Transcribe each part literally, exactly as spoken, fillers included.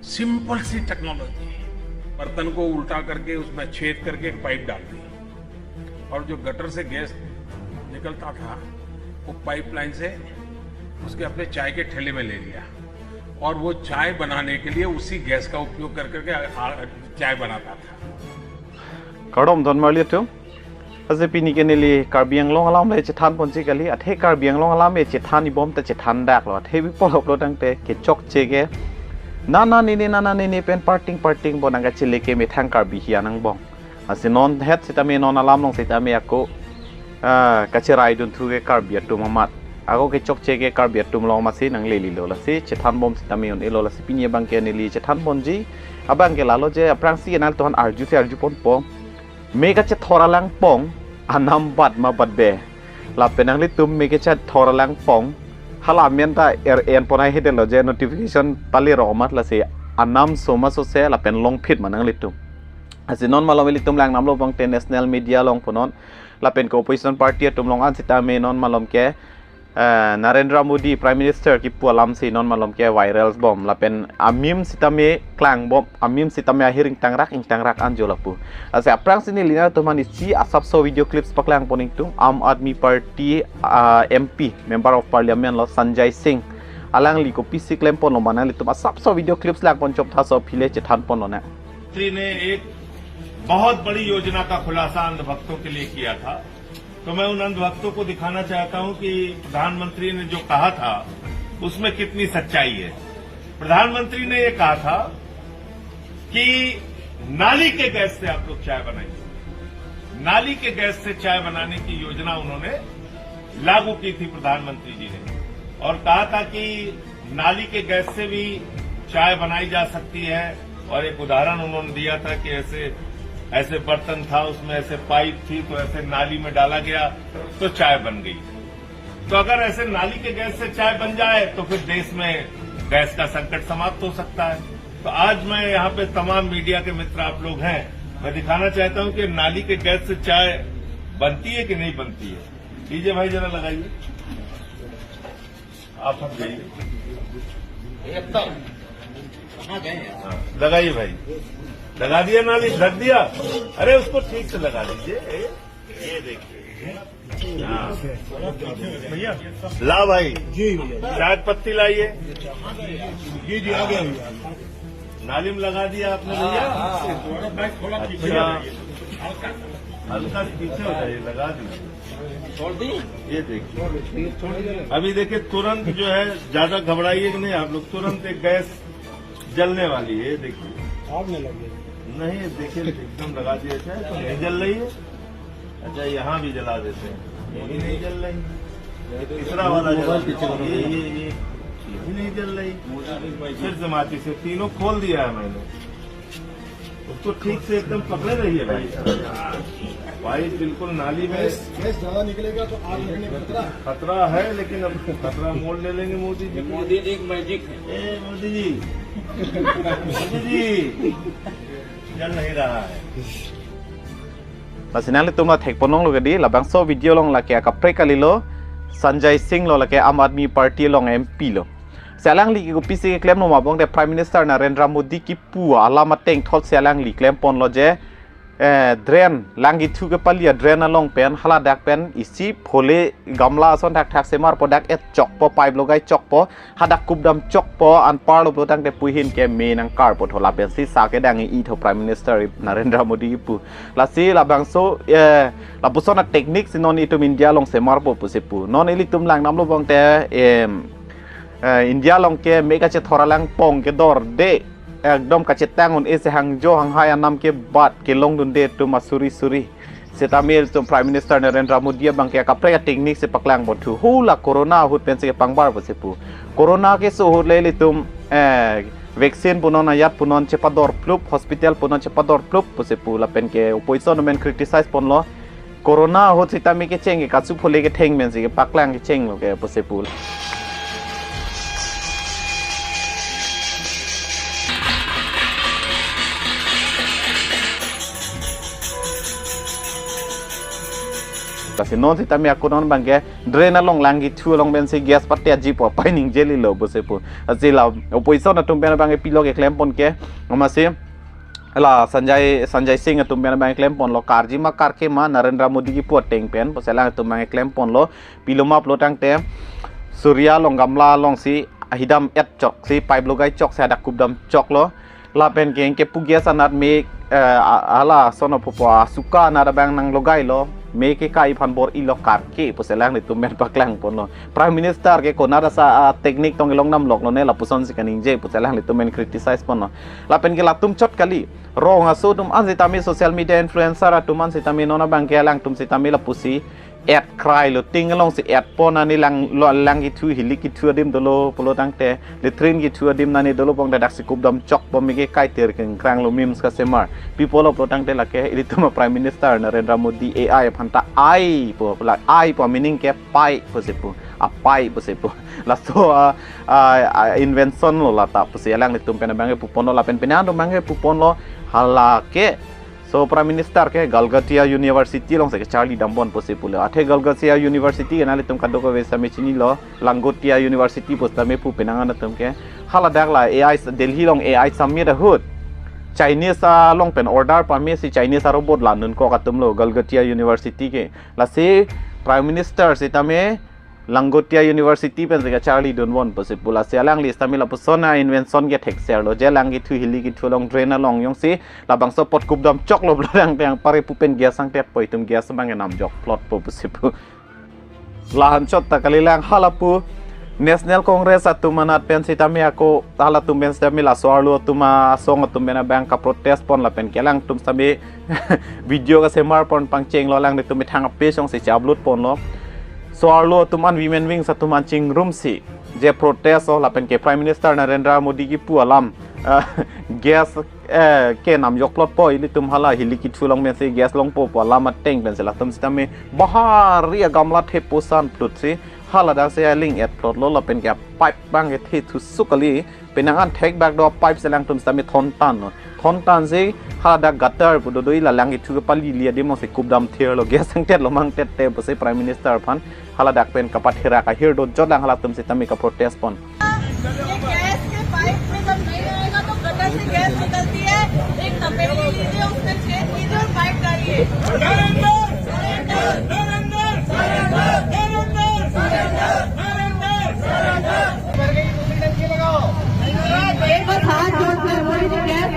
सिंपल सी टेक्नोलॉजी, बर्तन को उल्टा करके उसमें छेद करके एक पाइप डाल दी और जो गटर से गैस निकलता था, वो पाइपलाइन से उसके अपने चाय के ठेले में ले लिया और वो चाय बनाने के लिए उसी गैस का उपयोग कर करके आ, आ, चाय बनाता था। Kardom don marli atum. Aze pini ke neli Karbi Anglong alam le chethan ponji kali, athe Karbi Anglong alam le chethan ibom ta chethan dak lo, athe bi polop lo tangte kechokche ke nana nini nana nini pen parting parting bo nang kachele ke methang Karbi hian angbong. Asi non het sitame non alam long sitame ako, ah, kacherai dun thu ke Karbi atum amat. Ako kechokche ke Karbi atum long masi nang leli lo, lasi chethan bom sitame un elo, lasi pini abang ke neli chethan ponji abang ke lalo je aphrangsi enal tohan arju si arju ponpo. Me kachethor alang pong, anam bat ma bat be. Lapen nanglitum me kachethor alang pong, hala amen ta er en pon ai hedet lo je notification pali ro amat, lasi anam so ma so se lapen longphit ma nanglitum. Asi non malom ilitum lang namlo bang te national media long punon, lapen ke opposition party atum long an sitame non malom ke eh, Narendra Modi Prime Minister kipu alam si non malom ke viral bom, lapen a-meme sitame klang bom, a-meme sitame ahir ingtangrak ingtangrak anjo lapu. Asi aphrangsi neli nangtumphan isi asapso video clips paklang pon ingtung, Aam Aadmi Party, ah, M P, Member of Parliament lo Sanjay Singh. Alangli kopisi klem pon lo ma nanglitum asapso video clips lang pon chop tha, so aphi le chethan pon lonang. प्रधानमंत्री ने एक बहुत बड़ी योजना का खुलासा अंधभक्तों के लिए किया था। तो मैं उन अंधभक्तों को दिखाना चाहता हूं कि प्रधानमंत्री ने जो कहा था, उसमें कितनी सच्चाई है। प्रधानमंत्री ने ये कहा था कि नाली के गैस से आप लोग चाय बनाइए। नाली के गैस से चाय बनाने की योजना उन्होंने लागू की थी प्रधानमंत्री जी ने, और कहा था कि नाली के गैस से भी चाय बनाई जा सकती है। और एक उदाहरण उन्होंने दिया था कि ऐसे, ऐसे बर्तन था, उसमें ऐसे पाइप थी, तो ऐसे नाली में डाला गया, तो चाय बन गई। तो अगर ऐसे नाली के गैस से चाय बन जाए, तो फिर देश में गैस का संकट समाप्त हो सकता है। तो आज मैं यहाँ पे तमाम मीडिया के मित्र आप लोग हैं, मैं दिखाना चाहता हूँ कि नाली के गैस से चाय बनती है कि नहीं बनती है। लीजिए भाई, जरा लगाइए। आप हट जाइए। हाँ, लगाइए भाई। लगा दिया नाली, ढक दिया। अरे, उसको ठीक से लगा दीजिए। ए, ये देखिए। हाँ। भैया, ला भाई। जी भैया। चाय पत्ती लाइए। जी, जी, आ गया भैया। नाली में लगा दिया आपने भैया? हाँ, हाँ। अच्छा। हल्का सा पीछे हो जाइए, लगा दीजिए। छोड़ दी? ये देखिए। अभी देखिए, तुरंत जो है, ज्यादा घबराइए कि नहीं आप लोग, तुरंत एक गैस जलने वाली है, ये देखिए। आग में लग गई। नहीं, देखिए, एकदम लगा दिया जाए तो नहीं जल रही है। अच्छा, यहाँ भी जला देते हैं, ये भी नहीं जल रही। ये तीसरा वाला जला, ये, ये, ये, ये भी नहीं जल रही। फिर से माचिस से तीनों खोल दिया है मैंने। उसको ठीक से एकदम पकड़े रहिए भाई। भाई, बिल्कुल नाली में गैस, गैस ज्यादा निकलेगा तो आग लगने का खतरा। खतरा है, लेकिन अब खतरा मोल ले लेंगे मोदी जी। मोदी जी एक मैजिक है। ए, मोदी जी। मोदी जी। जल नहीं रहा है। Lasi nanglitum la thek ponlong lo kedi, labangso video along lake akaprek kali lo, Sanjay Singh lo, lake Aam Aadmi Party along M P lo. Si alangli ke kopisi keklem lo ma bong te Prime Minister Narendra Modi kipu alam ateng thot si alangli klem pon lo je, eh, drain lang kethu kepali a-drain along pen, haladak pen isi phole gamla ason thakthak semar po, dak et chokpo, pipe logai chokpo, hadak kupdam chokpo, anparlo pulo tangte puhin ke me nangkarpo tho, lapen si sa kedang i-i tho Prime Minister Narendra Modi pu. Lasi labangso, eh, lapuson a-technique si non itum India along semarpo pusi pu. Non ilitum lang namlo bong te, em, eh, India along ke me kachethor alang pong kedorde, ekdom kachetang un-e si hangjo hanghai anam ke bat kelong dunde atum asuri suri. Sitame ilitum Prime Minister Narendra Modi abang ke akaprek a-technique si paklang pon thu. Hula corona ahut pensi kepangbar pusi pu. Corona keso ahut le ilitum, eh, vaccine punon, ayat punon chepador plup, hospital punon chepador plup pusi pu, lapen ke opposition amen criticize ponlo. Corona ahut sitame kecheng ke kasu phole ketheng pensi kepaklang kecheng lo ke pusi pu. Lasi non sitame ako non abangke drain along lang kethu along pensi gas pateji pu apai ningje lilo pusi pu. Lasi la opposition atum pen abangke pilo keklem pon ke, amatsi la Sanjay, Sanjay Singh atum pen abangke klem ponlo, karji ma karke ma Narendra Modi kipu ateng pen pusi alangtum abangke klem ponlo. Pilo ma pulo tangte, suri along gamla alongsi ahidam et chok si, pipe logai chok si hadak kupdam choklo. Lapen ke ingke pu gas anat me, eh, a-, hala sono popo asuka anat abang nanglogailo. Me kekai aphan bor-ilo karke pusi alanglitum pen paklang ponlo. Prime Minister ke konat asa, ah, technique tong kelong damloklo ne lapuson si kaningje pusi alanglitum pen criticize ponlo. Lapen ke latum chot kali. Rong aso atum an sitame, social media influencer atum an sitame non abangke alangtum sitame lapusi et krailo, ting alongsi et pon ani lang, lo, lang kethu, hili kethu adim dolo pulo tangte, latrine kethu adim nani dolo pon, dadak si kupdam chokpo, me kekai tir kengkranglo, memes kasemar. Pi pulo pulo tangte lake ilitum a Prime Minister Narendra Modi A I aphan ta ai pu, la ai pu meaning ke pai pusi pu, apai pusi pu. Laso a, a, a invention lo lata pusi alanglitum pen abangke pu ponlo, lapen penang atum abangke pu ponlo, hala ke. So Prime Minister ke Galgatia University alongsi kacharli dam pon pusi pulo. Athe Galgatia University ke nanglitum kadokave sitame chinilo, Langotia University pu sitame pu penang an atum ke. Haladak la A I s-, Delhi along A I summit ahut Chinese along pen order pame si Chinese arobot la nunkok atumlo Galgatia University ke. Lasi Prime Minister sitame Langotia University pensi kacharli dun pon pusi pu, lasi alangli sitame lapuson a invention ke thekserlo, je lang kethu, hili kethu along, drain along jongsi labangso apot kupdam choklo pulo tangte, pare pu pen gas angtet po, itum gas abangke namjok plot po pusi pu. Lahan chot ta kalilang, hala pu National Congress atum anat pen sitame ako, halatum pen sitame laso arlo atum asong atum pen abang kaprotest pon, lapen ke alangtum sitame video kasemar pon pangchenglo, alanglitum methang ape song si upload ponlo. So arlo atum an, women wings atum an chingrumsi je protest lo, lapen ke Prime Minister Narendra Modi kipu alam, ah, gas, eh, ke namjok plot po, ilitum hala hili kethu along pensi gas longpo pu alam ateng pensi latum sitame bahari agamla thepo san plot si haladak si aling et plotlo, lapen ke pipe abangke thethu suk kali. Penang an thekbak do pipe si alangtum sitame thontan lo. Thontan si haladak gutter pu dodo, la lang kethu kepali li adim si kupdam thirlo, gas angtetlo ma angtette pusi Prime Minister aphan haladak pen kapatherak ahir dojot lang, halatum sitame kaprotest pon. ये गैस के पाइप में जब नहीं रहेगा तो गटर से गैस निकलती है, एक तपेली लीजिए, उसमें छेद कीजिए और पाइप डालिए। एक बार हाथ जोड़ कर बोलिए, गैस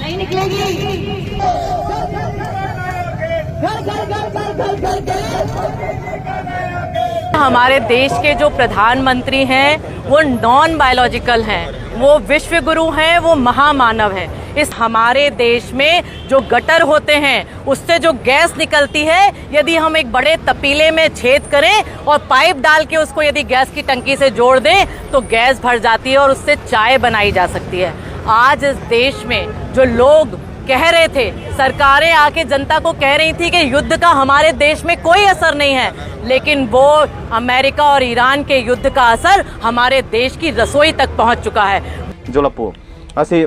नहीं निकलेगी। घर, घर, घर, घर, घर, घर, घर। हमारे देश के जो प्रधानमंत्री हैं, वो नॉन बायोलॉजिकल हैं, वो विश्व गुरु हैं, वो महामानव हैं। इस हमारे देश में जो गटर होते हैं, उससे जो गैस निकलती है, यदि हम एक बड़े तपीले में छेद करें और पाइप डाल के उसको यदि गैस की टंकी से जोड़ दें, तो गैस भर जाती है और उससे चाय बनाई जा सकती है। आज इस देश में जो लोग कह रहे थे, सरकारें आके जनता को कह रही थी कि युद्ध का हमारे देश में कोई असर नहीं है, लेकिन वो अमेरिका और ईरान के युद्ध का असर हमारे देश की रसोई तक पहुंच चुका है। Jo lapu. Lasi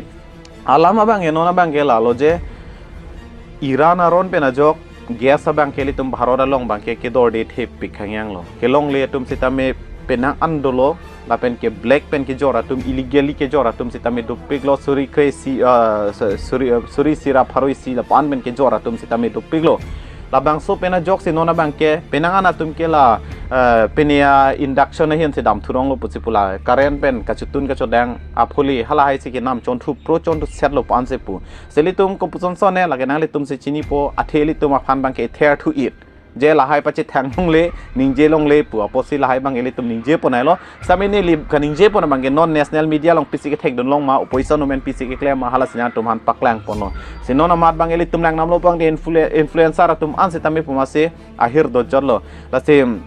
alam abangke non abangke lalo je Iran aron pen ajok gas abangke ilitum Bharat along abangke kedorde thepik hangyanglo. Kelongle atum sitame penang an dolo, lapen ke black pen kejor atum, illegally kejor atum sitame dopiklo, suri kre-isi, ah, su-, suri, ah, suri isi ra pharo isi lapu-an pen kejor atum sitame dopiklo. Labangso pen ajok si non abangke penang an atum ke la, eh, pine a-induction ahin si dam thuronglo pusi pu, la current pen kachotun kachodang aphuli halahai si kenam chonthu pro chonthu setlo pu-an si pu. Si ilitum kopuson son ne, lake nanglitum si chinipo, athe ilitum aphan abangke ther thu it. Je lahai pachethang longle, ningje longle pu apotsi lahai abang ilitum ningje ponailo. Sitame neli kaningje pon abangke non national media along pisi kethekdun long ma, opposition amen pisi keklem ma, hala si nangtum aphan paklang ponlo. Si non amat abang ilitum lang namlo abang de influ-, influencer atum an sitame pu ma si ahir dojotlo. Lasi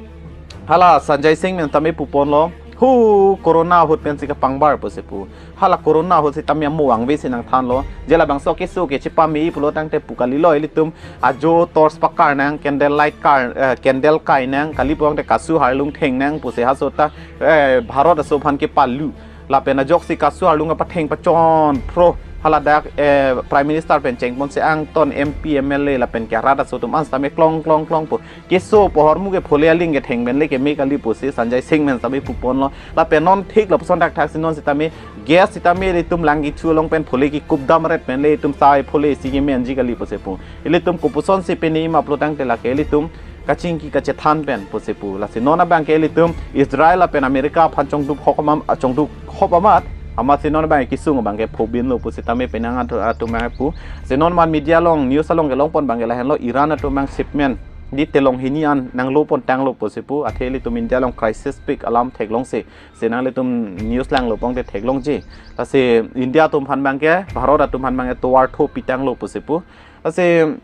hala Sanjay Singh amen tame pu ponlo, hu corona ahut pensi kapangbar pusi pu. Hala corona ahut sitame amo vangve si nangthanlo. Je labangso keso ke chepame pulo tangte pu kalilo, ilitum ajo torch pakar nang, candle light kar, eh, candle kai nang, kali pulote kasu harlung theng nang pusi, haso ta, eh, Bharat aso aphan kepalu. Lapen ajoksi kasu harlung apatheng pachon phro Haladak eh, Prime Minister pen chengpon si angton M P, M L A lapen ke arat aso atum an sitame klong klong klong pu. Keso pu ahormu ke phole aling ke theng pen le keme kali pusi Sanjay Singh pen sitame puponlo. Lapen non thik lapuson thakthak si non sitame gas sitame ilitum lang kithu along pen phole kikupdam ret pen le itum sai phole si kemenji kali pusi pu. Ilitum kopuson si pini ma pulo tangte lake ilitum kachingki kachethan pen pusi pu. Lasi non abang ke ilitum Israel lapen America aphan chongduk hok amam, chongduk hop amat, amat si non abang ke kesung abang ke phobinlo pusitame penang atu-, atum abang pu. Si non man media along, news along kelongpon abang ke lahenlo, Iran atum abang shipment di telong hini an nanglo pon tanglo pusi pu. Athe ilitum India along crisis peak alam theklongsi, si nanglitum news langlo pon te theklongji. Lasi India atum aphan abang ke, Bharat atum aphan abang ke tovar tho pitanglo pusi pu. Lasi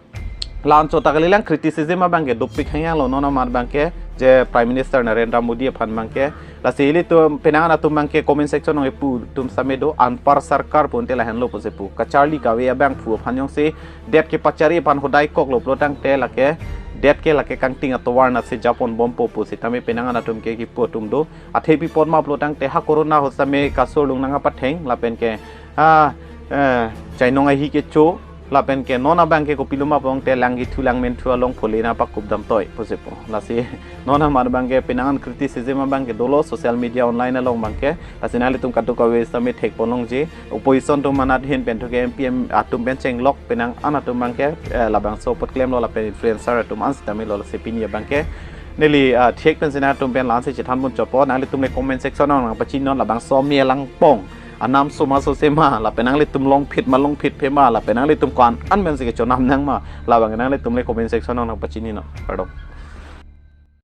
la-anchot ta kalilang, criticism abang ke dopik hangyanglo non amat abang ke, je Prime Minister Narendra Modi aphan abang ke. Lasi ilitum penang atum abang ke comment section along ipu atum sitame do, anpar sarkar pu ante lahenlo pusi pu. Kacharli kave abangphu aphan jongsi det kepachari aphan hodai koklo pulo tangte lake det ke lake kangting atovar nat si japon bompo pusitame penang atum ke kipu atum do. Athe pi apot ma pulo tangte ha corona ahut sitame kasur lung nangpatheng lapen ke ha eh, chainong ahi kecho lapen ke non abang ke kopilo ma pu tangte lang kithu lang menthu along phole nangpakupdam toi pusi pu. Lasi non amat abang ke penang an criticism abang ke dolo social media online along abang ke. Lasi nanglitum kadokave sitame thekponlongji. Opposition atum anat ahin pen thu ke M P M atum pen chenglok penang an atum abang ke eh, labangso apot klemlo lapen influencer atum an sitame lo, lasi pini abang ke neli ah, thek pen si nangtum pen la-an si chethanpon chotpo. Nanglitum le comment section along nangpachini non, labangso me langpong anam soma so se ma, lapen nanglitum longphit ma longphitphe ma, lapen nanglitum ko-an an pen si kechonam nang ma, labang nanglitum le comment section along nangpachini non. Kardom.